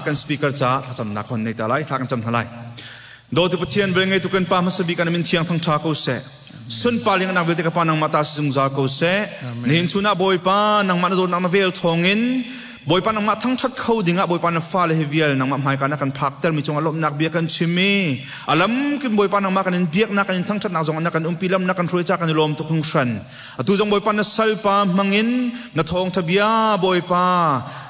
Kan speaker ca thlacamnak hon nei ta lai, thla kan cam hna lai. Dawtu Pathian, vel ngeitu kan Pa hmasa bik an min thiang thangtha ko seh. Sunpa ling nak vialte ka Pa nangmah ta si zungzal ko seh. Nihin chun ah Bawipa nangmah na dawtnak na vel thawngin Bawipa nangmah thangthat kho dingah Bawipa na fale hi vial nangmah hmaika na kan phakter mi cungah lawmhnak bia kan chim i alam kin Bawipa nangmah kan in biaknak kan in thangthatnak zong na kan umpi lam na kan hruai ca kan i lawm tuk hringhran. Atu zong Bawipa na salpa hmangin na thawngtha bia Bawipa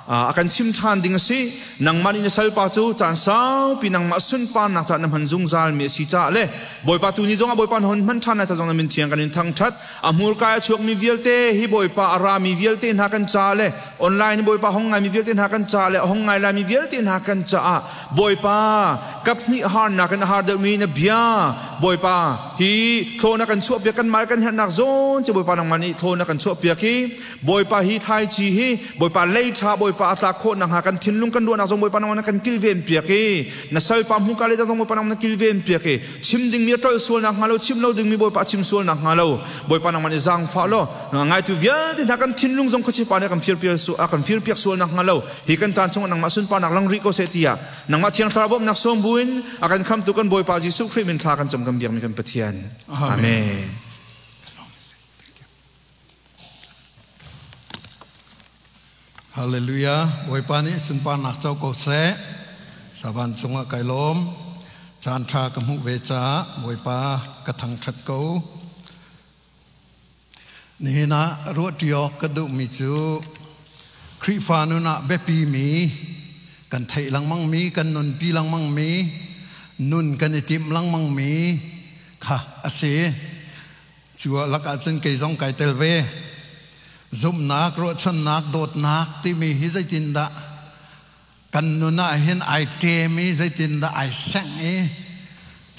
a kan chim ṭhan ding a si. Nangmah nih na salpa cu caan saupi nangmah sunparnak caah na hman zungzal mi a si caah le Bawipa tu ni zongah Bawipa na hon hman ṭhan lai ca zong na min thiang kan in thangṭhat. A hmurka a chuakmi vialte hi Bawipa a rami vialte hna kan ca le online Bawipa hong ngaimi vialte hna kan ca le hong ngai laimi vialte hna kan caah Bawipa kaphnih harnak in a har deuhmi na bia Bawipa hi thlaw na kan chuahpiak kanmah kan herhnak zawn cu Bawipa nangmah nih thlaw na kan chuahpiak hi Bawipa hi thlaici hi Bawipa lei ṭha Bawipa a tlak khawh nakhnga kan thinlung kan ruahnak zong Bawipa nangmah na kan kilven piak i na salpa hmuka le zong Bawipa nangmah na kilven piak i chim dingmi a ṭolh sual nakhnga lo chim lo dingmi Bawipa a chim sual nakhnga lo Bawipa nangmah nih zaangfah law ngaitu vialte hna kan thinlung zong khuachipa nih a kan firpiak sual nakhnga lo hi kan caan chungah nangmah sunparnak lang rih ko seh tiah nangmah Thiang Thlarau bawmhnak sawm buin a kan khamtu kan Bawipa Jesuh Khrih min thla kan cam kan biakmi kan Pathian. Amen. Hallelujah. Bawipa nih sunparnak co ko seh. Savan cungah kai lawm. Caan ṭha ka hmuh ve caah Bawipa ka thangṭhat ko. Nihin ah ruahṭi awk ka duhmi cu Khrihfa nun ah biapimi kan theih lengmangmi, kan nunpi lengmangmi, nun kan i timh lengmangmi kha a si. Cu lakah cun kei zong kai tel ve. Zumhnak, ruahchannak, dawtnak timi hi zeitindah kan nun ah hin ai ṭem i zeitindah ai sengh i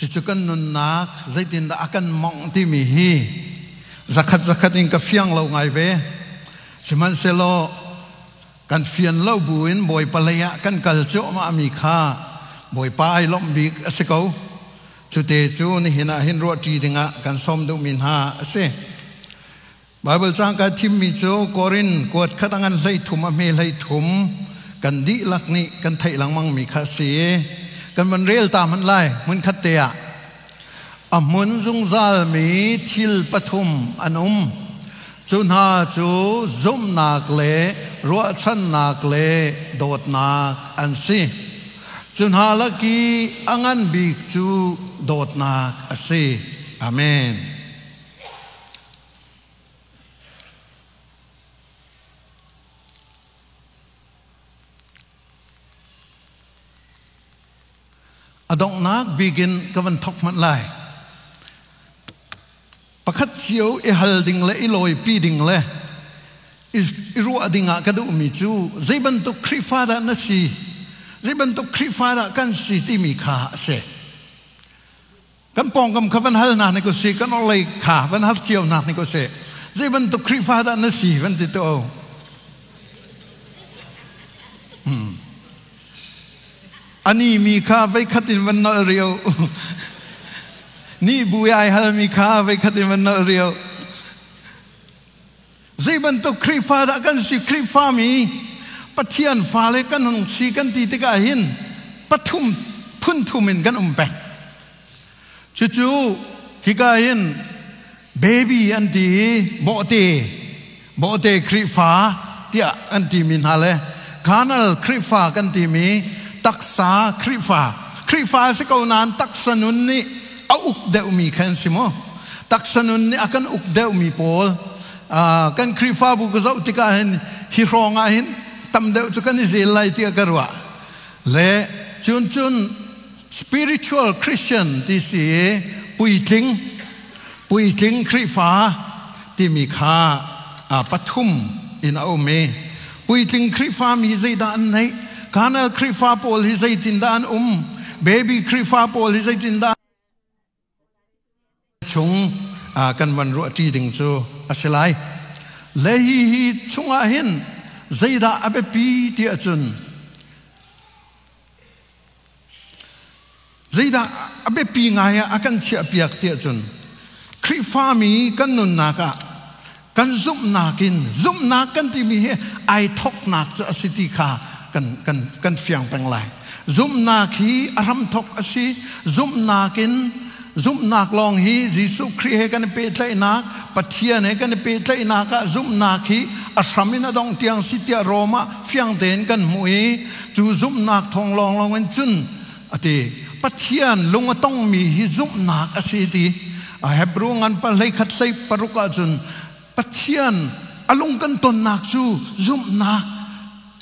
cucu kan nunnak zeitindah a kan mongh timi hi zakhat zakhat in ka fiang lo ngai ve. Sihmanhsehlaw kan fian lo buin Bawipa lei ah kan kal cuahmah mi kha Bawipa ai lawmh bik a si ko. Cute cu nihin ah hin ruahṭi dingah kan sawm duhmi hna a si. Baibal caang kai thimmi cu Korin kuat khat a ngan 13 a hme 13 kan dihlak nih kan theih lengmangmi kha a si i kan van rel ta hmanh lai hmunkhat te ah. A hmun zungzalmi thil pathum an um. Cu hna cu zumhnak le ruahchannak le dawtnak an si. Cu hna lak i a ngan bik cu dawtnak a si. Amen. A donghnak bik in ka van thawk hmanh lai. Pakhat cio i hal ding le i lawipi ding le i ruah ding ah ka duhmi cu zei bantuk Khrihfa dah na si, zei bantuk Khrihfa dah kan si timi kha a si. Kan pawngkam kha van hal hna hnik usih, kan orhlei kha van hal cio hna hnik usih. Zei bantuk Khrihfa dah na si van ti tu. Ani mi kha veikhat in van nolh rio. Ni bu i ai halmi kha veikhat in van nolh rio. Zei bantuk Khrihfa dah kan si? Khrihfa mi Pathian fale kan hung si kan ti tikah hin pathum phun thum in kan um peng. Cucu hika hin baby an ti i bawhte bawhte Khrihfa tiah an timi hna le carnal Khrihfa kan timi taksa Khrihfa Khrihfa si ko nain taksa nun nih a uk deuhmi kha an si mu taksa nun nih a kan uk deuhmi pawl kan Khrihfabu ka zoh tikah hin hi hrawng ah hin tam deuh cu kan i zel lai tiah ka ruah le cun cun spiritual Christian ti si i puitling puitling Khrihfa timi kha pathum in a um i puitling Khrihfa mi zeidah an neih Kanal Khrihfa pawl hi zeitindah an um baby Khrihfa pawl hi zeitindah chung kan van ruahṭi ding cu a si lai le hi hi chungah hin zeidah a biapi ti ahcun Zeidah a biapi ngai ah a kan chiahpiak tiah cun Khrihfami kan nunnak ah kan zumhnak in zumhnak kan timi hi ai thoknak cu a si ti kha kan kan kan fiang peng lai. Zumhnak hi a hramthok a si. Zumhnak in zumhnak lawng hi Jesuh Khrih he kan i pehtlaihnak, Pathian he kan i pehtlaihnak ah zumhnak hi a hram in a dongh tiang si tiah Rom ah fiang tein kan hmuh i cu zumhnak thawng lawnglawng in cun a ti. Pathian lung a tongmi hi zumhnak a si ti. Hebrew ngan pa 11 16 ahcun Pathian a lung kan tonnak cu zumhnak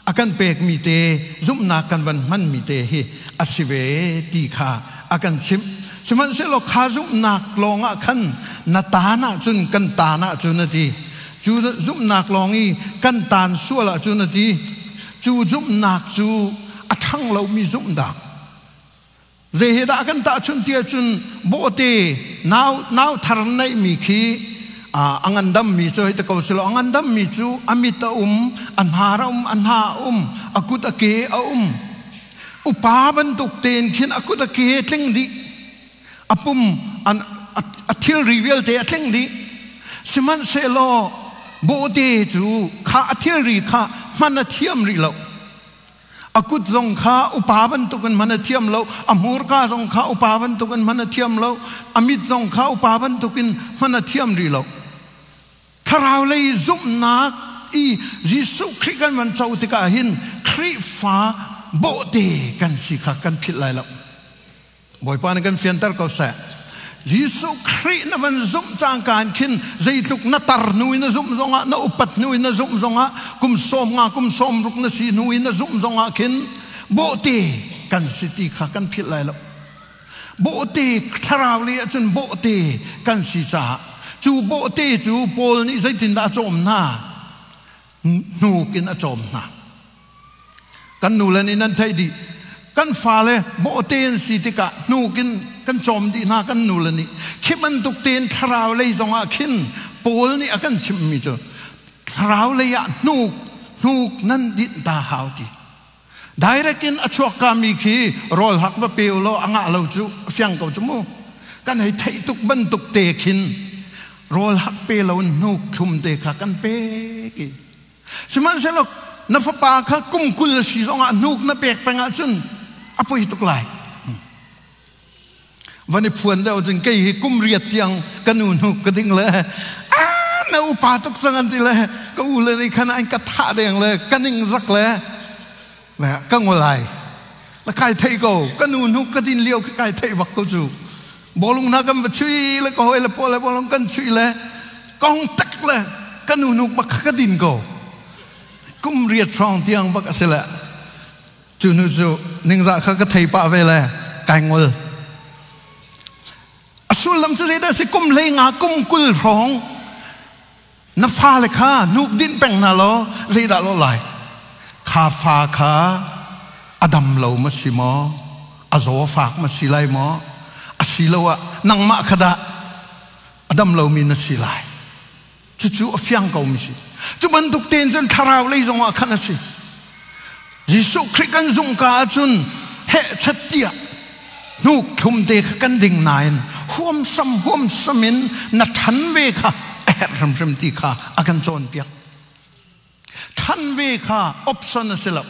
a kan pekmi te, zumhnak kan van hmanmi te hi a si ve ti kha a kan chimh. Sihmanhsehlaw kha zumhnak lawng ah khan na taan ahcun kan taan ahcun a ti. Cu zumhnak lawng i kan taan sual ahcun a ti. Cu zumhnak cu a ṭhang lomi zumhnak. Zei he dah kan tahchunh ti ahcun bawhte nau nau thar neihmi khi a ngandammi cu hei ti ko silo, a ngandammi cu a mit a um, a hnar a um, a hna a um, a kut a ke a um. Upa bantuk tein khin a kut a ke tling dih, a pum a thilri vialte a tling dih. Sihmanhsehlaw bawhte cu kha a thilri kha hman a thiam rih lo. A kut zong kha upa bantukin hman a thiam lo, a hmurka zong kha upa bantukin hman a thiam lo, a mit zong kha upa bantukin hman a thiam rih lo. Thlarau lei zumhnak i Jesuh Khrih kan van co tikah hin Khrihfa bawhte kan si kha kan philh lai lo. Bawipa nih kan fianter ko seh. Jesuh Khrih na van zumh cangka in khin zeitluk na tar hnu in na zumh zongah, na upat hnu in na zumh zongah, kum 50, kum 60 na si hnu in na zumh zongah khin bawhte kan si ti kha kan philh lai lo. Bawhte thlarau lei ahcun bawhte kan si caah cu bawhte cu Paul nih zeitindah a cawm hna? Hnuk in a cawm hna. Kan nule nih nan theih dih. Kan fale bawhte an si tikah hnuk in kan cawm dih hna kan nule nih. Khi bantuk tein thlarau lei zongah khin Paul nih a kan chimhmi cu thlarau lei ah hnuk hnuk nan dinh ta hau ti. Direct in a chuakkami khi rawl hak va pe law a ngah lo cu fiang ko cu mu. Kan hei theih tuk bantuk te khin rawl hak pe lo in hnuk thlum te kha kan pek i. Sihmanhsehlaw na fapa kha kum 20 a si zongah hnuk na pek peng ahcun a poi tuk lai. Van i phuan deuh cun kei hi kum 8 tiang ka nu hnuk ka ding le na upa tuk cang an ti le ka u le nih khan an ka thah deng le ka ning zak le ka ngol ai la kai thei ko, ka nu hnuk ka din lio kai thei bak ko. Cu bawlung hna kan va chui le ka hoi le pawl le bawlung kan chui le kong tak le ka nu hnuk bak ka din ko, kum 8 hrawng tiang bak a si le cu nu cu ningzah kha ka thei pah ve le kai ngol. A sullam cu zeidah si? Kum 15, kum 20 hrawng na fale kha hnuk dinh peng hna law zeidah lo lai? Kha fa kha a dam lo ma si maw, a zaw fak ma si lai maw, asiloah nangmah kha dah a dam lomi na si lai? Cucu a fiang ko mi si. Cu bantuk tein cun thlarau lei zong ah khan a si. Jesuh Khrih kan zumh ka ahcun heh chat tiah hnuk thlum te kha kan ding nain huamsam huamsam in na ṭhan ve kha a herh hrimhrim ti kha a kan cawnpiak. Ṭhan ve kha option a si lo.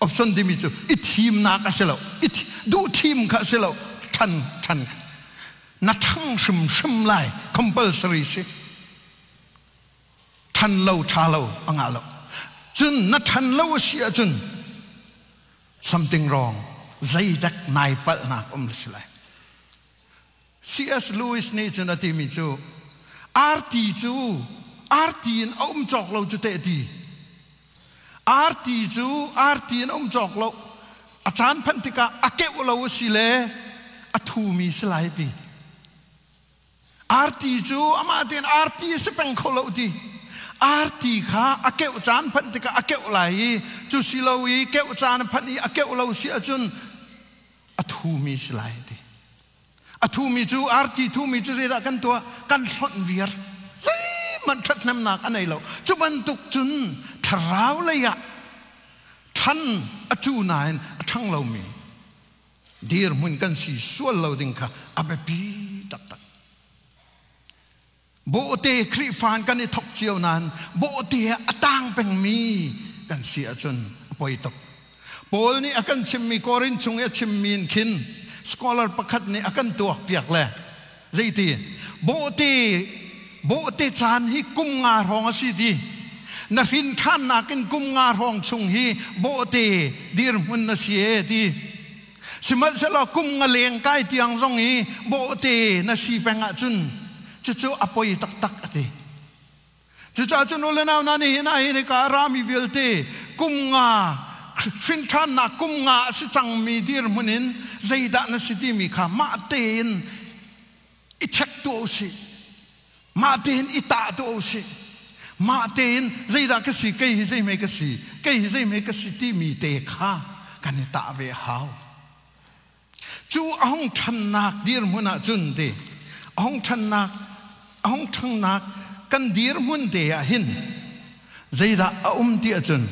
Option timi cu i thimnak a si lo. I duh thim kha a si lo. Ṭhan ṭhan na ṭhang hrimhrim lai, compulsory si. Ṭhan lo ṭha lo a ngah lo. Cun na ṭhan lo a si ahcun something wrong, zeidek nai palhnak um si lai. C.S. Lewis nih cun a timi cu arti cu arti in a um cawk lo cu teh ti. Arti cu arti in a um cawk lo, a caan phanh tikah a keuh lo a si le a thumi si lai ti. Arti cu amah tein arti a si peng kho lo ti. Arti kha a keuh caan phanh tikah a keuh lai i cu si lo i keuh caan a phanh i a keuh lo si ahcun a thumi si lai ti. A thumi cu, arti thumi cu zeidah kan tuah? Kan hlonh viar. Zeihmanh ṭhathnemnak a nei lo. Cu bantuk cun thlarau lei ah ṭhan a cu nain a ṭhang lomi dirhmun kan si sual lo ding kha a biapi taktak. Bawhte Khrihfa kan i thok cio nain bawhte ah a tang pengmi kan si ahcun a poi tuk. Paul nih a kan chimmi Korin chung i a chimmi in khin scholar pakhat nih a kan tuak piak le zeiti bawhte bawhte caan hi kum nga hrawng a si ti na hrin ṭhannak in kum nga hrawng chung hi bawhte dirhmun na si e ti sihmanhsehlaw kum nga leng kai tiang zong i bawhte na si peng ahcun cucu a poi taktak a ti. Cucaah cun u le nau hna nihin ah hin hika a rami vialte kum nga hrinṭhannak kum nga a si cangmi dirhmun in zeidah na si timi kha mah tein i check tuah u sih. Mah tein i tah tuah u sih. Mah tein zeidah ka si, kei hi zeihme ka si, kei hi zeihme ka si timi te kha kan i tah ve a hau. Cu a hung ṭhannak dirhmun ah cun ti a hung ṭhannak a hung ṭhangnak kan dirhmun te ah hin zeidah a um ti ahcun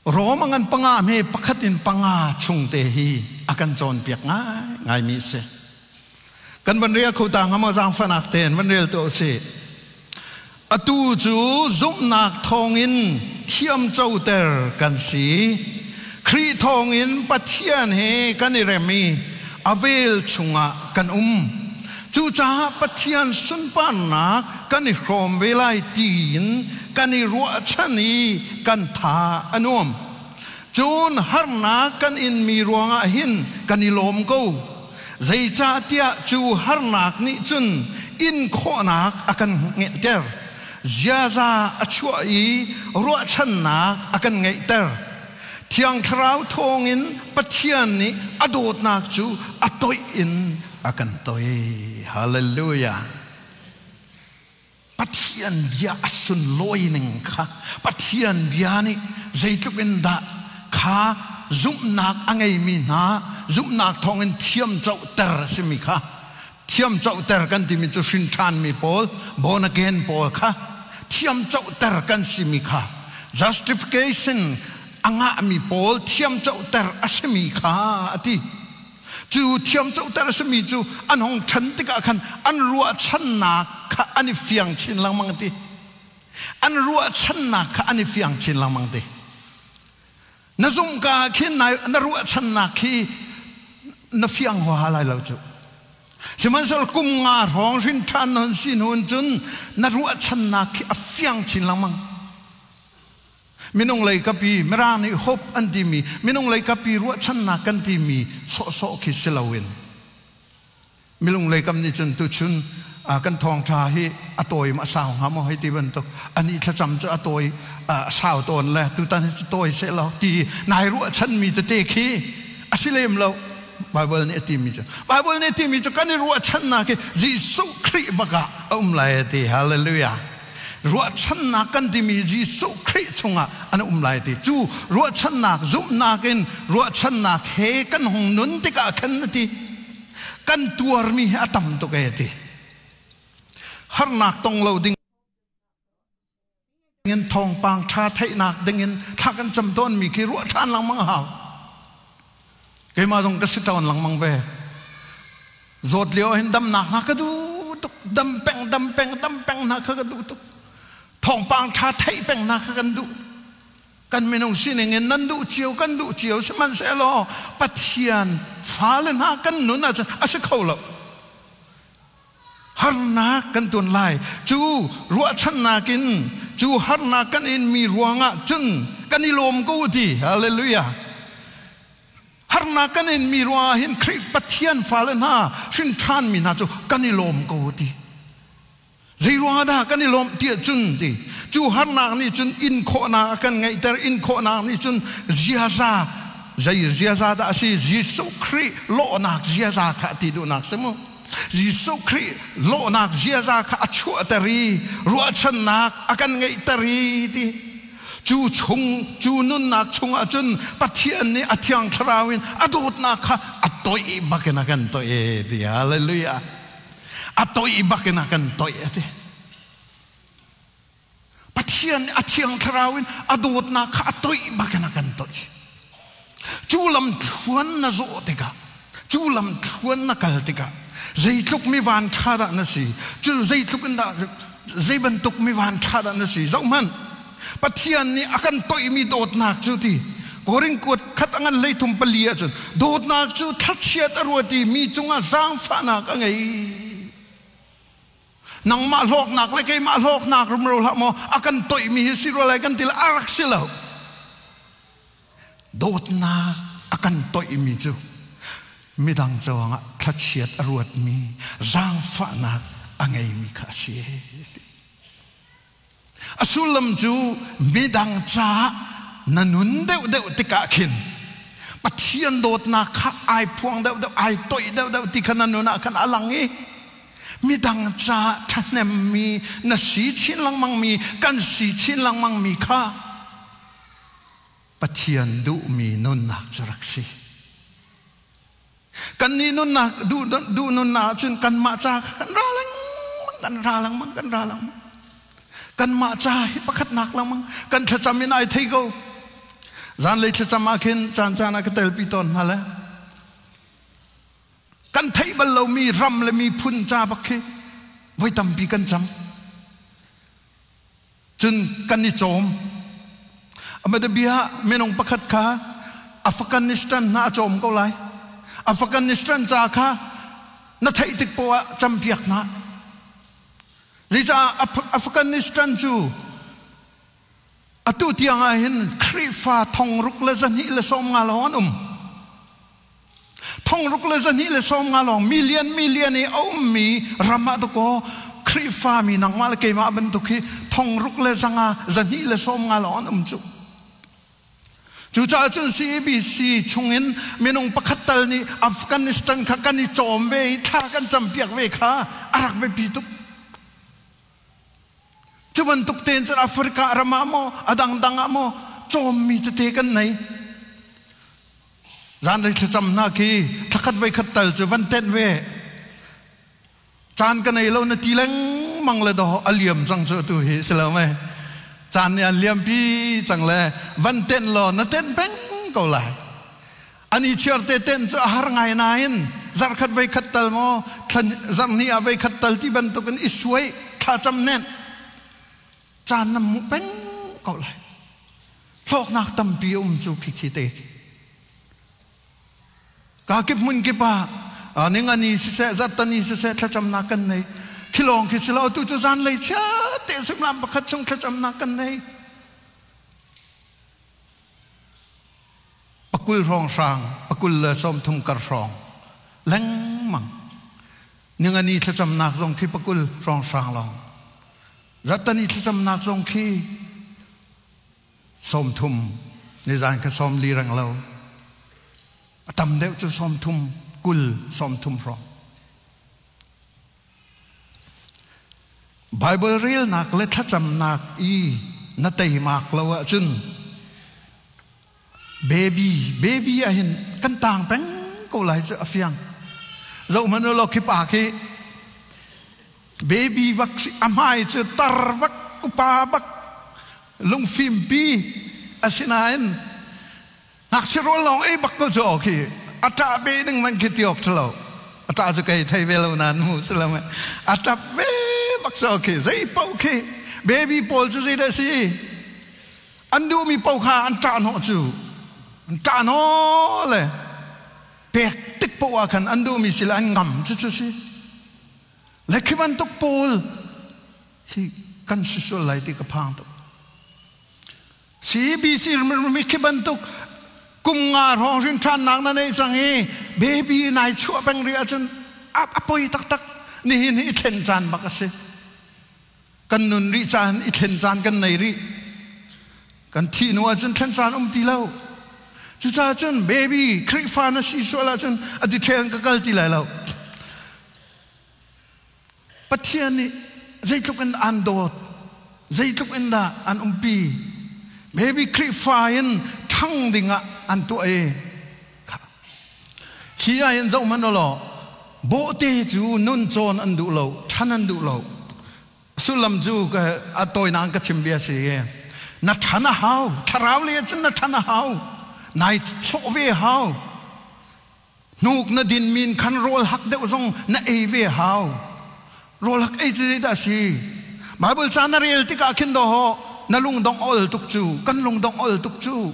Rom a ngan panga hme pakhat in panga chung te hi a kan cawnpiak ngai ngaimi a si. Kan van rel kho ta hnga maw zaangfahnak tein van rel tuah usih. Atu cu zumhnak thawngin thiamcoter kan si. Khrih thawngin Pathian he kan i rem i a vel chungah kan um. Cucaah Pathian sunparnak kan i hrawm ve lai tiin kan i ruahchan i kan tha a nuam. Cun harnak kan inmi ruangah hin kan i lawm ko. Zeicahtiah cu harnak nih cun in khawhnak a kan ngeihter, ziaza a chuah i ruahchannak a kan ngeihter. Thiang Thlarau thawngin Pathian nih a dawtnak cu a toih in a kan toih. Hallelujah. Pathian bia a sunlawi ning kha Pathian bia nih zeitluk in dah kha zumhnak a ngeimi hna zumhnak thawngin thiamcohter a simi kha thiamcohter kan timi cu hrin ṭhanmi pawl born again pawl kha thiamcohter kan simi kha justification a ngahmi pawl thiamcohter a simi kha a ti. Cu thiamcoter a simi cu an hung ṭhan tikah khan an ruahchannak kha an i fiang chin lengmang ti. An ruahchannak kha an i fiang chin lengmang ti. Na zumhka khin na ruahchannak khi na fiang huaha lai lo cu. Sihmanhsehlaw kum nga hrawng hrin ṭhan na hun si hnu cun na ruahchannak khi a fiang chin lengmang. Minung lei kapi Mirang nih hope an timi minung lei kapi ruahchannak kan timi sawhsawh khi si loin minung lei kam nih cun tuchun kan thawngṭha hi a tawi ma a sau hnga maw hei ti bantuk ani thlacam cu a tawi a sau tawn le tutan hi cu tawi seh law ti nai ruahchanmi tete khi a si lem lo. Bible nih a timi cu Bible nih a timi cu kan i ruahchannak hi Jesuh Khrih bak ah a um lai a ti. Hallelujah. Ruahchannak kan timi Jesuh Khrih chungah an um lai ti cu ruahchannak zumhnak in ruahchannak he kan hung nun tikah khan a ti kan tuarmi hi a tam tuk e ti harnak tong lo ding in thawngpang ṭha theihnak dingin thla kan cam tawnmi khi ruah ṭhan lengmang a hau. Keimah zong ka si tawn lengmang ve. Zawt lio hin damnak hna ka duh tuk. Dam peng, dam peng, dam peng hna kha ka duh tuk. Thawngpang ṭha theih peng hna kha kan duh. Kan minung sining in nan duh cio, kan duh cio sihmanhsehlaw Pathian fale hna kan nun ahcun a si kho lo. Harnak kan tuan lai. Cu ruahchannak in cu harnak kan inmi ruangah cun kan i lawm ko ti. Hallelujah. Harnak kan inmi ruangah hin Khrih Pathian fale hna hrin ṭhanmi hna cu kan i lawm ko ti. Zei ruangah dah kan i lawmh ti ahcun ti cu harnak nih cun in khawhnak a kan ngeihter in khawhnak nih cun ziaza zei ziaza dah a si Jesuh Khrih lawhnak ziaza kha ti duhnak si mu. Jesuh Khrih lawhnak ziaza kha a chuahter i ruahchannak a kan ngeihter i ti cu chung cu nunnak chungah cun Pathian nih a thiang thlarau in a dawtnak kha a toih bakin a kan toih e ti hallelujah a toih bakin a kan toih a ti Pathian nih a thiang thlarau in a dawtnak kha a toih bakin a kan toih. Cu lam thluan na zawh tikah, cu lam thluan na kal tikah, zeitluk mi van ṭha dah na si, cu zeitluk in dah. Zei bantuk mi van ṭha dah na si? Zohhmanh, Pathian nih a kan toihmi dawtnak cu ti Korin kuat khat a ngan hleithum pali ahcun dawtnak cu thlachiat a ruat i mi cungah zaangfahnak a ngei. Nangmah hlawknak le keimah hlawknak rumro hlah maw a kan toihmi hi si rua lai kan ti le a rak si lo. Dawtnak a kan toihmi cu midang cawngah thlachiat a ruatmi zaangfahnak a ngeimi kha a si. A sullam cu midang caah na nun deuhdeuh tikah khin Pathian dawtnak kha ai phuang deuhdeuh, ai toih deuhdeuh ti kha na nun ah khan a lang i midang caah ṭhahnemmi na si chin lengmangmi, kan si chin lengmangmi kha Pathian duhmi nunnak cu rak si. Kannih nunnak duh, duh nunnak ahcun kanmah ca kha kan ra lengmang, kan ra lengmang, kan ra lengmang. Kanmah ca hi pakhatnak lengmang kan thlacam in ai thei ko. Zanlei thlacam ah khin caan caan ah ka telpi tawn hna le kan theih bal lomi ram le miphun ca bak khi voi tampi kan cam. Cun kan i cawm. Amadabia minung pakhat kha Afghanistan hna a cawm ko lai. Afghanistan ca kha na theih tik poah ah campiak hna. Zeicah Afghanistan cu atu tiang ah hin Khrihfa thong ruk le zahnih le sawm nga lawng an um. Thong ruk le zahnih le sawm nga lawng million million i a ummi ram ah dakaw Khrihfa mi nangmah le keimah bantuk hi thong ruk le zanga zahnih le sawm nga lawng an um cu. Cucaah cun CABC chungin minung pakhat tal nih Afghanistan kha kan i cawm ve i thla kan campiak ve kha a rak biapi tuk. Cu bantuk tein cun Africa ram ah maw a dangdang ah maw cawmmi tete kan nei. Zanlei thlacam hna khi thlakhat voikhat tal cu van tenh ve. Caan ka nei lo na ti lengmang le dawh a liam cang cu atu hi si lo mei. Caan nih an liampi cang le van tenh law na tenh peng ko lai. Ani chiar te tenh cu a har ngai nain zarkhat voikhat tal maw zarhnih ah voikhat tal ti bantukin i suai thlacam nen caan na hmuh peng ko lai. Hlawknak tampi a um cu khikhi te khi. Ka kip hmun kip ah ningani siseh zarhtani siseh thlacamnak kan nei. Khi lawng khi si lo tu cu zanlei chia te suimilam pakhat chung thlacamnak kan nei. Pakul hrawng hrang, pakul le sawmthum kar hrawng lengmang. Ningani thlacamnak zong khi pakul hrawng hrang lawng. Zarhtani thlacamnak zong khi 30 nizan kha 40 reng lo a tam deuh cu 30 kul 30 hrawng Bible relnak le thlacamnak i na teimak lo ahcun baby baby ah hin kan tang peng ko lai cu a fiang zoh hmanh u law khi pa khi Baby bak si a hmai cu tar bak upa bak lungfimpi asinain ngakchia rawl lawng ei bak ko cu aw khi a ṭah be ding man khi ti awk ṭhalo a ṭah cu kei thei ve lo nain mu si lo a ṭap ve bak cu aw khi zei paoh khi baby pawl cu zeidah si an duhmi paoh kha an ṭah hnawh cu an ṭah hnawh le pek tik paoh ah khan an duhmi si le an ngam cu cu si Le khi bantuk pawl hi kan si sual lai ti ka phang tuk. CBC mi khi bantuk kum nga hrawng hrin ṭhannak na nei cang i baby nai chuah peng rih ahcun a poi taktak nihin hi i thlen caan bak a si. Kan nun rih caan i thlen caan kan nei rih. Kan thih hnu ahcun thlen caan um ti lo. Cucaah cun baby Khrihfa na si sual ahcun a detail ka kal ti lai lo. Pathian nih zeitluk in an dawt, zeitluk in dah an umpi. Maybe Khrihfa in ṭhang dingah an tuah i hi ah hin zoh hmanh law bawhte cu nun cawn an duh lo, ṭhan an duh lo. Sullam cu a tawinak ka chim bia si na ṭhan a hau, thlarau lei ah cun na ṭhan a hau, nai hlawh ve hau. Hnuk na din min khan rawl hak deuh zong na ei ve hau. Rawl hak ei cu zeidah a si? Bible ca na rel tikah khin dawh na lungdong ol tuk cu kan lungdong ol tuk cu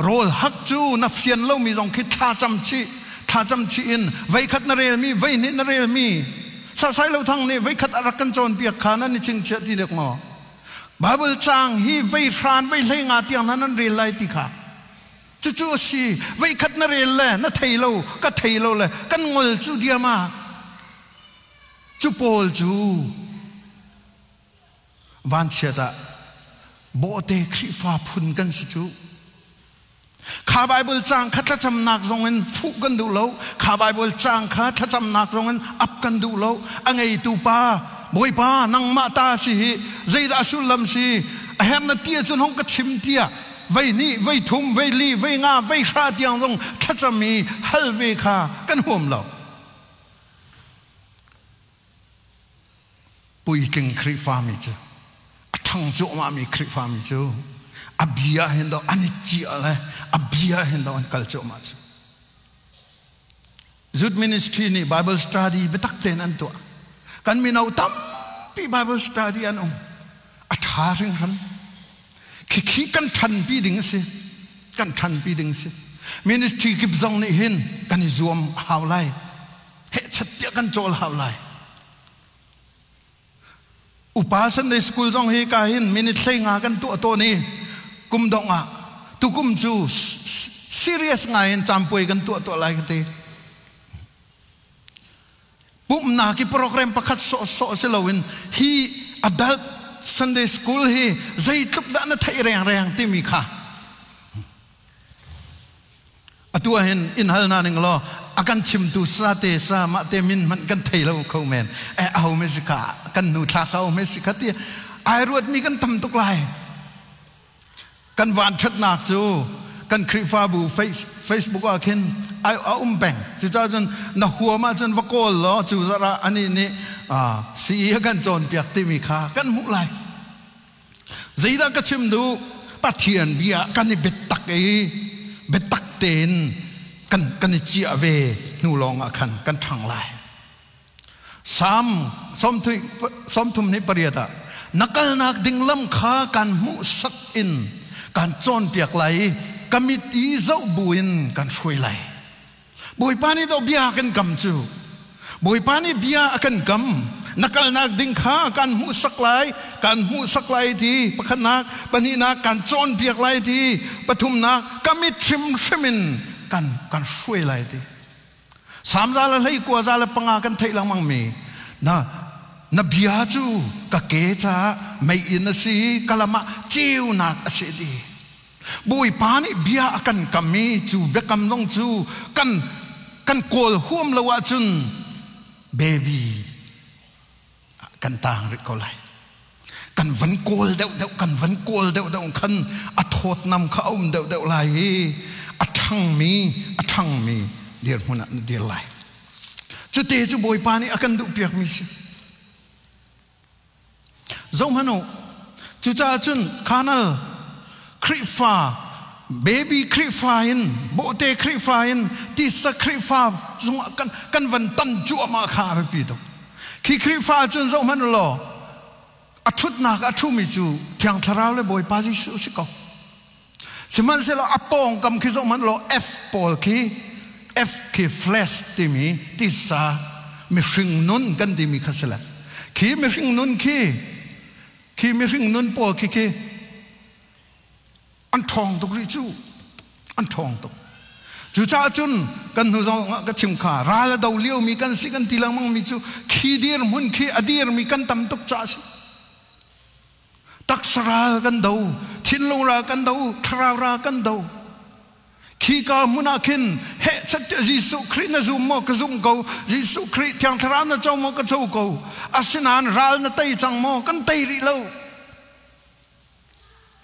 rawl hak cu na fian lomi zong khi thla cam chih thla cam chih in veikhat na relmi veihnih na relmi sasai lo thang nih veikhat a rak kan cawnpiak kha nan i chingchiah ti dek maw Bible caang hi vei hran vei hlei nga tiang hna nan rel lai ti kha cucu a si veikhat na rel le na thei lo ka thei lo le kan ngol cu diam ah Cu pawl cu vanchiat ah bawhte Khrihfa phun kan si cu. Kha Bible caang kha thlacamnak zong in fuh kan duh lo. Kha Bible caang kha thlacamnak zong in ap kan duh lo. A ngeitu pa, Bawipa nangmah ta si hi zeidah sullam si? A herh na ti ahcun hong ka chim tiah vei hnih, vei thum, vei li, vei nga, vei hra tiang zong thlacam i hal ve kha kan huam lo. Puitling Khrihfami cu a ṭhang cuahmahmi Khrihfami cu a bia hin do an i ciah le a bia hin do an kal cuahmah cu. Youth ministry nih Bible study biatak tein an tuah. Kan mino tampi Bible study an um. A ṭha hringhran. Khikhi kan ṭhanpi ding a si. Kan ṭhanpi ding a si. Ministry kip zong nih hin kan i zuam a hau lai. Hehchat tiah kan cawl hau lai. Upa Sunday school zong hi ka hin minute 15 kan tuah tawn i kum dongh ah tukum cu serious ngai in campuai kan tuah tuah lai ka ti. Pumhnak i program pakhat sawhsawh si loin hi adult Sunday school hi zeitluk dah na theih rengreng timi kha atu ah hin in hal hna ning law a kan chimtu sa te sa mah te min hmanh kan thei lo kho men eh aho me si kha kan nu thla kha me si kha ti ai ruat mi kan tam tuk lai. Kan vanṭhatnak cu kan Khrihfabu Facebook ah khin a um peng. Cucaah cun na huam ahcun va kawl law cu zarh ah anih nih sii a kan cawnpiak timi kha kan hmuh lai. Zeidah ka chim duh? Pathian bia kan i biatak i biatak tein kan kan i ciah ve hnu lawng ah khan kan ṭhang lai. Salm 38 ah na kalnak ding lam kha kan hmuhsak in kan cawnpiak lai i ka mit i zoh buin kan hruai lai. Bawipa nih do bia kan kam cu. Bawipa nih bia a kan kam. Na kalnak ding kha kan hmuhsak lai, kan hmuhsak lai ti pakhatnak, pahnihnak kan cawnpiak lai ti, pathumnak ka mit hrimhrim in kan kan hruai lai ti. Samza le hlei kua za le panga kan theih lengmang mi na na bia cu ka ke caah meiinn a si ka lam ah ceunak a si ti. Bawipa nih bia a kan kam i cu biakam zong cu kan kan kawl huam lo ahcun baby kan taang rih ko lai. Kan van kawl deuhdeuh kan van kawl deuhdeuh khan a thawtnam kha a um deuhdeuh lai i a ṭhangmi a ṭhangmi dirhmun ah na dir lai. Cute cu Bawipa nih a kan duhpiakmi si. Zohhmanh u, cucaah cun khanal Khrihfa baby Khrihfa in bawhte Khrihfa in tisa Khrihfa zungah kan kan van tan cuahmah kha a biapi tuk. Khi Khrihfa cun zohhmanh u law a ṭhutnak a ṭhumi cu Thiang Thlarau le Bawipa Jesuh a si ko. Sihmanhsehlaw a pawngkam khi zohhmanh law F pawl khi F khi flesh timi tisa mihring nun kan timi kha si le khi mihring nun khi khi mihring nun pawl khi khi an ṭhawng tuk rih cu an ṭhawng tuk. Cucaah cun kan hnu zong ah ka chim kha ral a do liomi kan si kan ti lengmang mi cu khi dirhmun khi a dirmi kan tam tuk caah a si. Taksa ral kan do, thinlung ral kan do, thlarau ral kan do. Khi ka hmun ah khin heh chat Jesuh Khrih na zum maw ka zum ko, Jesuh Khrih Thiang Thlarau na co maw ka co ko. Asinain ral na tei cang maw kan tei rih lo.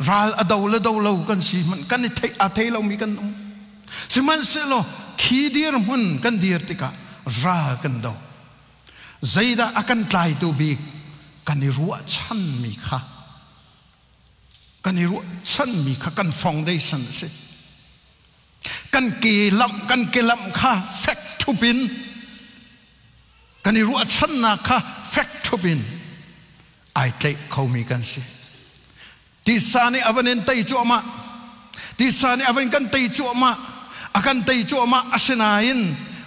Ral a do le do lo kan si hmanh kan i theih aa thei lomi kan um. Sihmanhsehlaw khi dirhmun kan dir tikah ral kan do. Zeidah a kan tlaitu bik kan i ruahchanmi kha kan i ruahchanmi kha kan foundation a si. Kan ke lamh kan ke lamh kha fek thup in kan i ruahchannak kha fek thup in. Ai tlaih khomi kan si. Tisa nih a van in tei cuahmah. Tisa nih a van kan tei cuahmah. A kan tei cuahmah asinain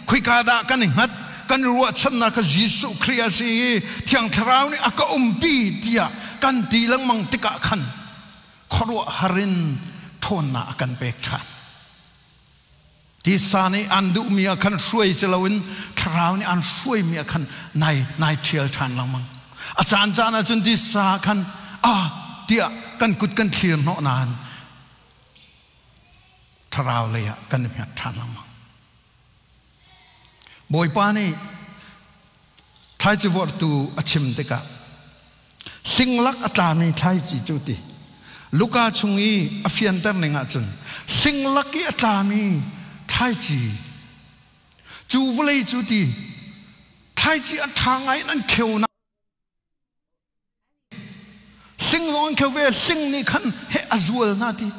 khoika dah kan i hngat kan ruahchannak kha Jesuh Khrih a si i Thiang Thlarau nih a ka umpi tiah kan ti lengmang tikah khan khuaruahhar in ṭhawnnak a kan pek ṭhan. Tisa nih an duhmi ah khan hruai si loin thlarau nih an hruaimi ah khan nai nai ṭhial ṭhan lengmang. A caan caan ahcun tisa khan ah tiah kan kut kan thlir hnawh nain thlarau lei ah kan i hmet ṭhan lengmang. Bawipa nih thlaici vorhtu a chim tikah hlinglak a tlami thlaici cu ti Luka chung i a fianter ning ahcun hlinglak i a tlami thlaici cu vawlei cu ti thlaici a ṭha ngai in an kheu na Hling zong an kheu ve, hling nih khan he a zual hna ti.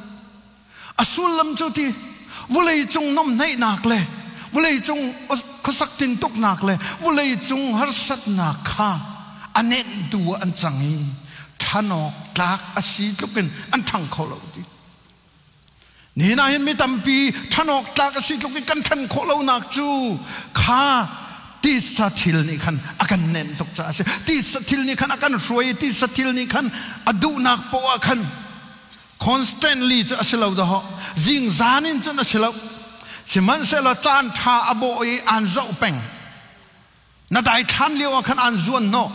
A sullam cu ti vawlei cung nomhneihnak le vawlei cung khuasak tintuknak le vawlei cung harsatnak kha a nenhtu ah an cang i ṭhanawk tlak a si tluk in an ṭhang kho lo ti. Nihin ah hin mi tampi ṭhan awk tlak a si tluk i kan ṭhan khawh lonak cu kha tisa thil nih khan a kan nenh tuk caah a si. Tisa thil nih khan a kan hruai i tisa thil nih khan a duhnak poah khan constantly cu a si lo dahawh zingzan in cun a si lo. Sihmanhsehlaw caan ṭha a bawh i aan zoh peng. Na daithlan lio ah khan aan zuan hnawh.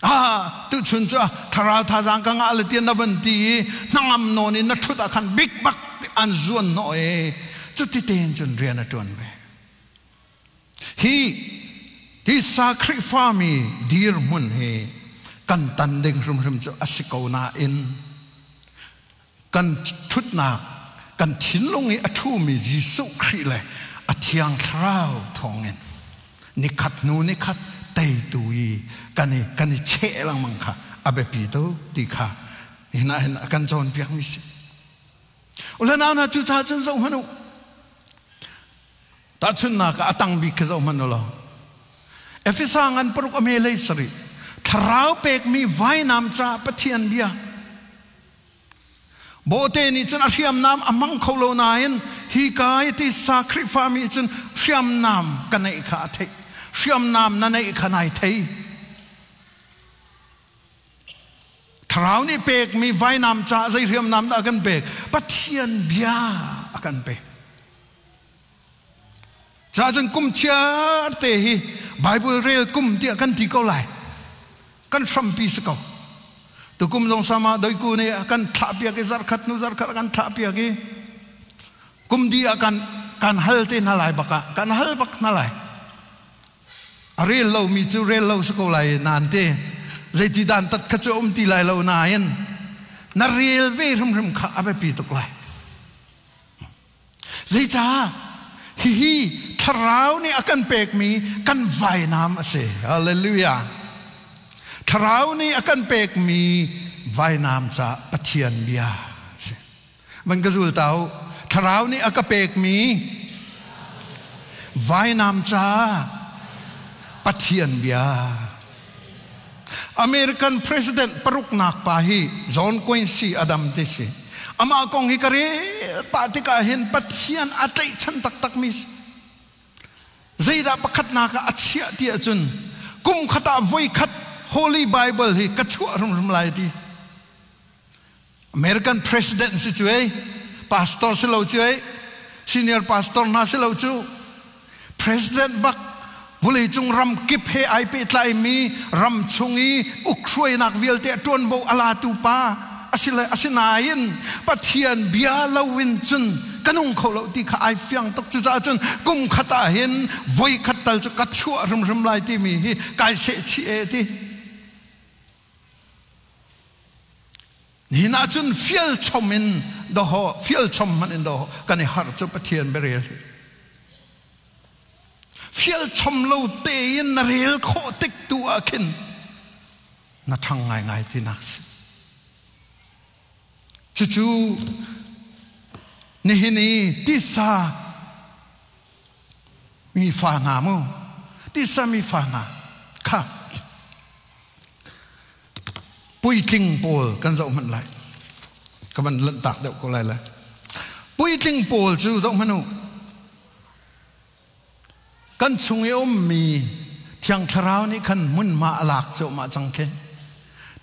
Ah, tuchun cu thlarau thazaang ka ngah le tiah na van ti i hnangam nawn in na ṭhut ah khan bik bak an zuan hnawh i cuti tein cun rian a ṭuan ve. Hi tisa Khrihfami dirhmun hi kan tan ding hrimhrim cu a si ko nain kan ṭhutnak kan thinlung i a ṭhumi Jesuh Khrih le a Thiang Thlarau thawngin nikhat hnu nikhat teitu i kan i kan i cheh lengmang kha a biapi tuk ti kha hin ah hin a kan cawnpiakmi si. Ule nau hna cucaah cun zoh hmanh u. Tahchunhnak ah a tang bik khi zoh hmanh u law. Efesa ngan paruk a me lei sarih thlarau pekmi vainam ca Pathian bia Bawhte nih cun a hriamnam a hmang kho lo nain hika i tisa Khrihfami cun hriamnam ka neih kha a theih. Hriamnam na neih kha nai thei. Thlarau nih pekmi vainam caah zei hriamnam dah a kan pek? Pathian bia a kan pek. Ca cun kum chiar te hi Bible rel kum tiah kan ti ko lai. Kan hrampi si ko. Tukum zong sama doiku nih a kan thlah piak i zarkhat hnu zarkhat a kan thlah piak i kum di ah kan kan hal te hna lai bak ah kan hal bak hna lai. A rel lomi cu rel lo si ko lai nan te zeiti dan tat kha cu um ti lai lo nain na rel ve hrimhrim kha a biapi tuk lai. Zeicah? Hihi thlarau nih a kan pekmi kan vainam a si. Hallelujah. Thlarau nih a kan pekmi vainam ca Pathian bia a si. Van ka zul ta u. Thlarau nih a ka pekmi vainam ca Pathian bia. American President paruknak pa hi John Quincy Adam ti si. Amah kong hi ka rel pah tikah hin Pathian a tlaihchan taktakmi si. Zeidah pakhatnak ah a chiah ti ahcun kum khat ah voikhat Holy Bible hi ka chuah hrimhrim lai ti. American President si cu ei, pastor si lo cu ei, senior pastor hna si lo cu President bak vawleicung ram kip he ai pehtlaimi ram chung i ukhruainak vialte a ṭuanvo a latu pa asile asinain Pathian bia loin cun ka nung kho lo ti kha ai fiang tuk cucaah cun kum khat ah hin voi khat tal cu ka chuah hrimhrim lai timi hi kai seh chih e ti Nihin ahcun fial chom in dawhaw fial chom hmanh in dawhaw kan i harh cu Pathian biarel hi. Fial chom lo tein na rel khawh tik tu ah khin na ṭhang ngaingai tinak si. Cucu nihin i tisa mi fa hna mu tisa mi fa hna kha. Puitling pawl kan zoh hmanh lai. Ka van lanhtak deuh ko lai le. Puitling pawl cu zoh hmanh u. Kan chung i ummi Thiang Thlarau nih khan hmunhma a lak cuahmah cang khi.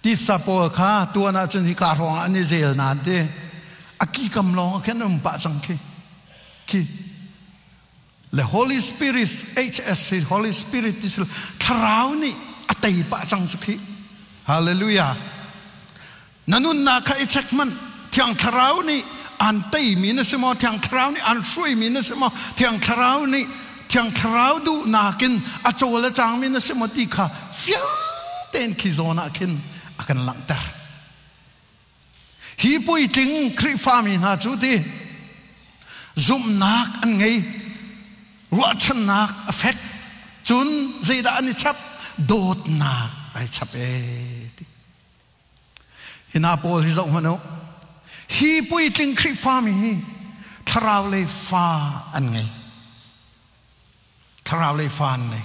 Titsa pawl kha tuan ahcun hika hrawng ah an i zel nain ti a kikam lawng ah khin an um pah cang khi. Khi le Holy Spirit HS hi Holy Spirit ti Thlarau nih a tei pah cang cu khi. Hallelujah. Na nunnak kha i check hmanh. Thiang Thlarau nih aan teimi na si maw? Thiang Thlarau nih aan hruaimi na si maw? Thiang Thlarau nih Thiang Thlarau duhnak in a cawl a cangmi na si maw ti kha fiang tein khi zawn ah khin a kan langhter. Hi puitling Khrihfami hna cu ti zumhnak an ngei, ruahchannak a fek, cun zeidah an i chap? Dawtnak ai chap ee ti. Hi hna pawl hi zoh hmanh u. Hi puitling Khrihfami hi thlarau lei fa an ngei. Thlarau lei fa an ngei.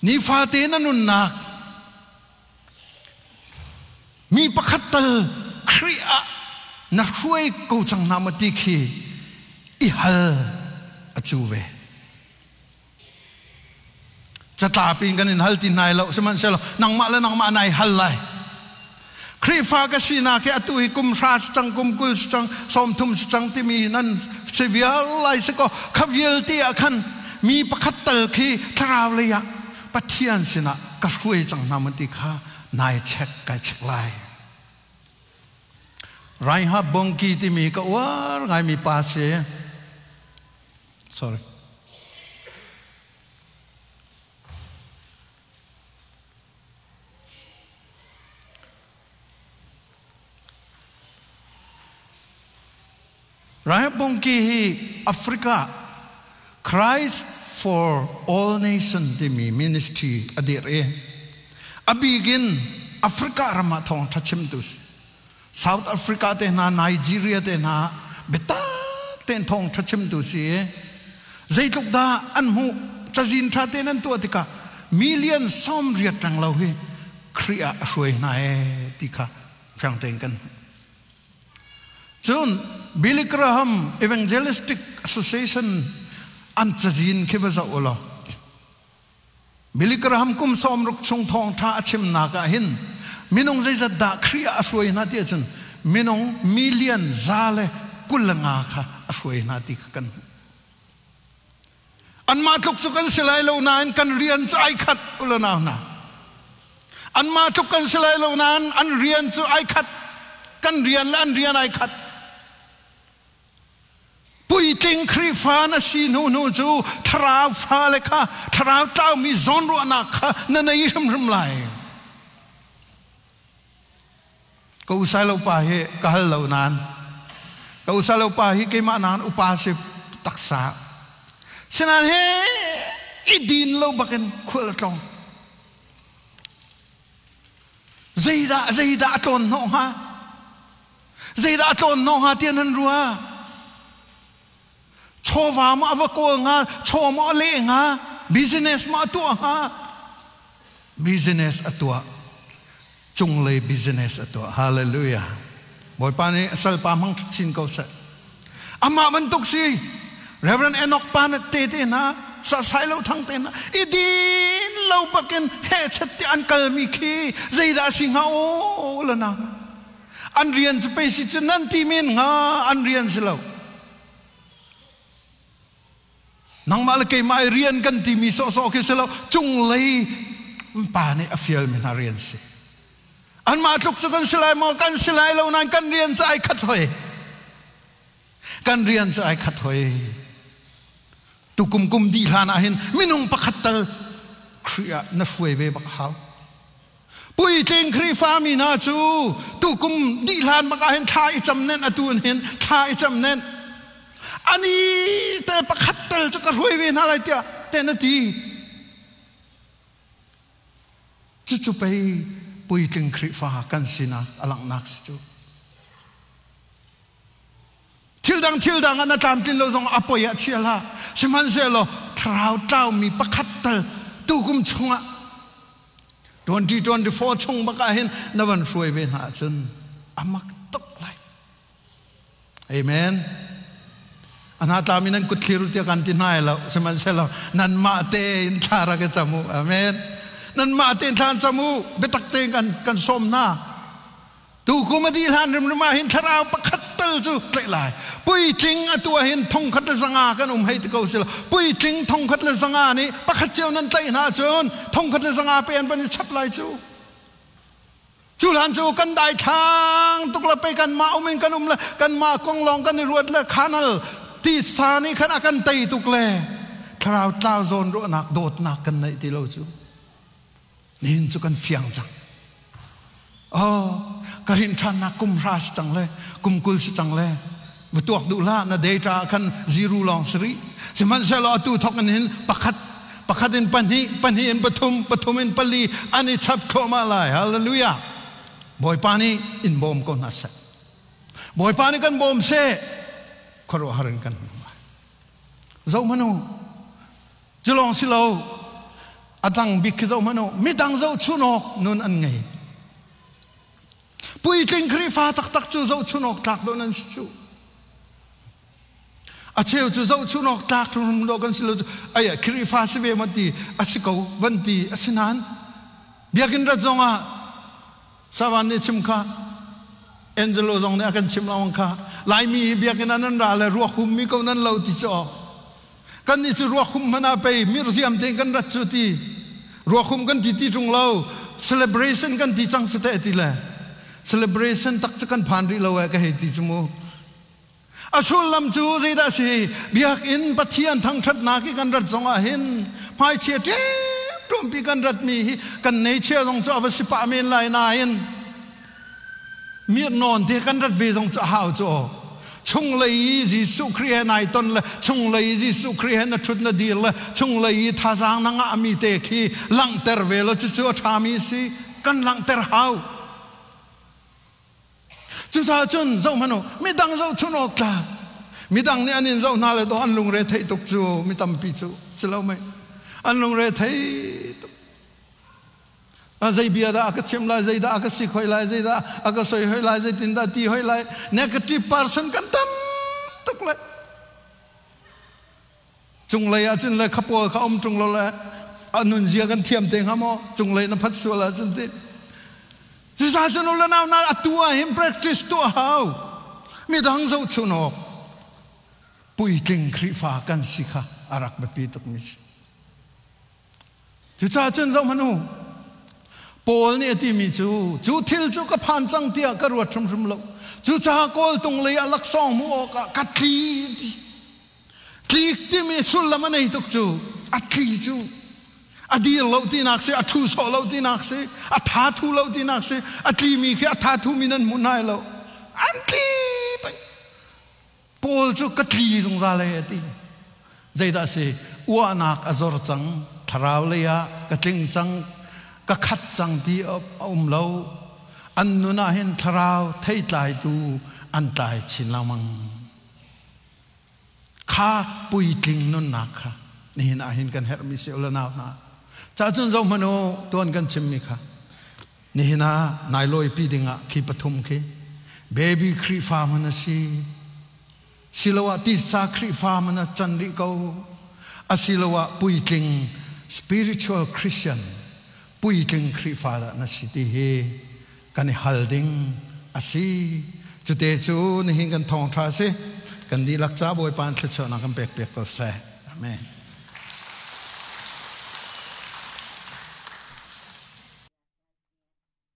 Nifate na nunnak mi pakhat tal Khrih ah na hruai ko cang hna maw ti khi i hal a cu ve. Catlap in kan in hal ti hna lo sihmanhsehlaw nangmah le nangmah nai hal lai. Khrihfa ka sinak hi atu hi kum hra si cang, kum 20 si cang, 30 si cang timi nan si vial lai si kaw kha vialte ah khan mi pakhat tal khi thlarau lei ah Pathian sinah ka hruai cang hna mun ti kha nai check kai check lai. Reinhard Bonnke timi ka uar ngaimi pa si. Sorry. Reinhard Bonnke hi Africa Christ for All Nation timi ministry a dirh i a bik in Africa ram ah thawngṭha chimtu si. South Africa te hna, Nigeria te hna biatak tein thawngṭha chimtu si i zeitluk dah an hmuh cazin ṭha tein an tuah tikah million 80 reng lo hi Khrih ah a hruai hna ee ti kha fiang tein kan hmuh. Cun Billy Graham Evangelistic Association an cazin khi va zoh u law Billy Graham kum 60 chung thawngṭha a chimnak ah hin minung zeizat dah Khrih ah a hruai hna ti ahcun minung million 125 kha a hruai hna ti kha kan hmuh. Anmah tluk cu kan si lai lo nain kan rian cu ai khat u nau hna. Anmah tluk kan si lai lo nain an rian cu ai khat. Kan rian le an rian ai khat. Puitling Khrihfa na si hnu hnu cu thlarau fale kha thlarau tlaumi zawnruahnak kha na nei hrimhrim lai. Ka usai lo pa hi ka hal lo nain ka usai lo pa hi keimah nain upa si taksa. Sinain he i din lo bakin khual a tlong. Zeidah zeidah a tlawn hnawh hnga? Zeidah a tlawn hnawh hnga tiah nan ruah? Chawva maw a va kawl hnga, chaw maw a leh hnga, business maw a tuah hnga? Business a tuah. Cunglei business a tuah. Hallelujah. Bawipa nih a salpa hmang chin ko seh. Amah bantuk si Reverend Enoch pa na te te hna sasai lo thang te hna i din lo bakin hechet ti an kalmi khi zeidah si hnga o la na an rian cu pei si cu nan ti men hnga an rian si lo nangmah le keimah i rian kan timi sawhsawh khi si lo cunglei pa nih a fialmi hna rian si anmah tluk cu kan si lai maw kan si lai lo nain kan rian cu ai khat hoi kan rian cu ai khat hoi tukum kum dih hlan ah hin minung pakhat tal Khrih ah na hruai ve bak hau puitling Khrihfami hna cu tukum dih hlan bak ah hin thla i cam nen atu in hin thla i cam nen ani te pakhat tal cu ka hruai ve hna lai tiah te na ti Cucu pei puitling Khrihfa kan sinak a langhnak si cu. Thil dang thil dang ah na tlamtlin lo zong a poi ah chia hlah. Sihmanhsehlaw thlarau tlaumi pakhat tal tukum chungah 2024 chung bak ah hin na van hruai ve hna ahcun a mak tuk lai. Amen. Ana tlami nan kut thlir tiah kan ti hna lo sihmanhsehlaw nanmah tein thla rak i cam u. Amen. Nanmah tein thla cam u. Biatak tein kan kan sawm hna. Tu kum a dih hlan rimrim ah hin thlarau pakhat tal cu tlaih lai. Puitling atu ah hin 1500 kan um hei ti ko sila. Puitling 1100 nih pakhat cio nan tlaih hna cun 1100 pe an van i chap lai cu. Cu hlan cu kan daithlang tuk le pei kanmah um in kan um le kanmah kong lawng kan i ruat le khanal tisa nih khan a kan tei tuk le thlarau tlau zawn ruahnak dawtnak kan neih ti lo cu. Nihin cu kan fiang cang. Oh, ka rin ṭhannak kum hra si cang le kum 20 si cang le va tuak duh hlah na data khan zero lawng si rih. Sihmanhsehlaw atu thawk in hin pakhat pakhat in pahnih, pahnih in pathum, pathum in pali an i chap thluahmah lai. Hallelujah. Bawipa nih in bawm ko hna seh. Bawipa nih kan bawm seh. Khuaruahhar in kan hmu lai. Zoh hmanh u. Cu lawng si lo, a dang bik khi zoh hmanh u, midang zohchun awk nun an ngei. Puitling Khrihfa taktak cu zohchun awk tlak dawh nan si cu. A cheu cu zohchun awk tlak rum dawh kan si lo cu, ai Khrihfa si ve maw ti a si ko van ti a si nain biakinn rat zong ah Savan nih chim kha Angelo zong nih a kan chim lawng kha Laimi hi biakinn ah nan ra le ruak hum mi ko nan lo ti cu awk Kannih cu ruakhum hmanh ah pei mirziam tein kan rat cu ti. Ruakhum kan ti ti ṭung lo. Celebration kan ti cang si teh ti le. Celebration tak cu kan phan rih lo eh ka hei ti cu mu. A sullam cu zeidah si? Biakinn Pathian thangṭhatnak i kan rat zong ah hin hmaichia ṭemṭuampi kan ratmi hi kan neichia zong cu a va si pah men lai nain Mirhnawn te kan rat ve zong cu a hau cu aw. Chunglei i Jesuh Khrih he nai ton le chunglei i Jesuh Khrih he na ṭhut na dir le chunglei i thazaang na ngahmi te khi langhter ve law cucu a ṭhami si. Kan langhter hau. Cucaah cun zoh hmanh u, midang zohchun awk tlak. Midang nih an in zoh hna le dawh an lungre theih tuk cu mi tampi cu si lo mei. An lungre thei tuk. Zei bia dah a ka chim lai, zei dah a ka sik hoi lai, zei dah a ka soi hoi lai, zeitin dah ti hoi lai. Negative person kan tam tuk le. Cunglei ah cun le khapawl kha um ṭung lo le a nunzia kan thiam te hnga maw? Cunglei na phat sual ahcun ti. Cucaah cun u le nau na atu ah hin practice tuah hau. Midang zohchun awk puitling Khrihfa kan si kha a rak biapi tukmi si. Cucaah cun zohhmanh u, Paul nih a timi cu, cu thil cu ka phan cang tiah ka ruat hrimhrim lo. Cucaah kawltung lei ah laksawng hmuh awkah ka tli ti. Tlik timi sullam a nei tuk cu, a tli cu a dir lo tinak si, a ṭhu sawh lo tinak si, a tha thu lo tinak si, a tlimi khi a tha thumi nan hmu hna lo. An tli peng. Paul cu ka tli zungzal e a ti. Zeidah a si? Uahnak a zor cang, thlarau lei ah ka tling cang, ka khat cang ti a um lo. An nun ah hin thlarau theitlaitu an tlai chin lengmang. Kha puitling nunnak kha nihin ah hin kan herhmi si u le nau hna. Ca cun zoh hmanh u, tuan kan chimmi kha. Nihin ah nai lawipi dingah khi pathum khi baby Khrihfa hman a si siloah tisa Khrihfa hman a can rih ko asiloah puitling spiritual Christian puitling Khrihfa dah na si ti hi kan i hal ding a si. Cute cu nihin kan thawngṭha a si. Kan dihlak ca Bawipa in thluachuahnak kan pek piak ko seh. Amen.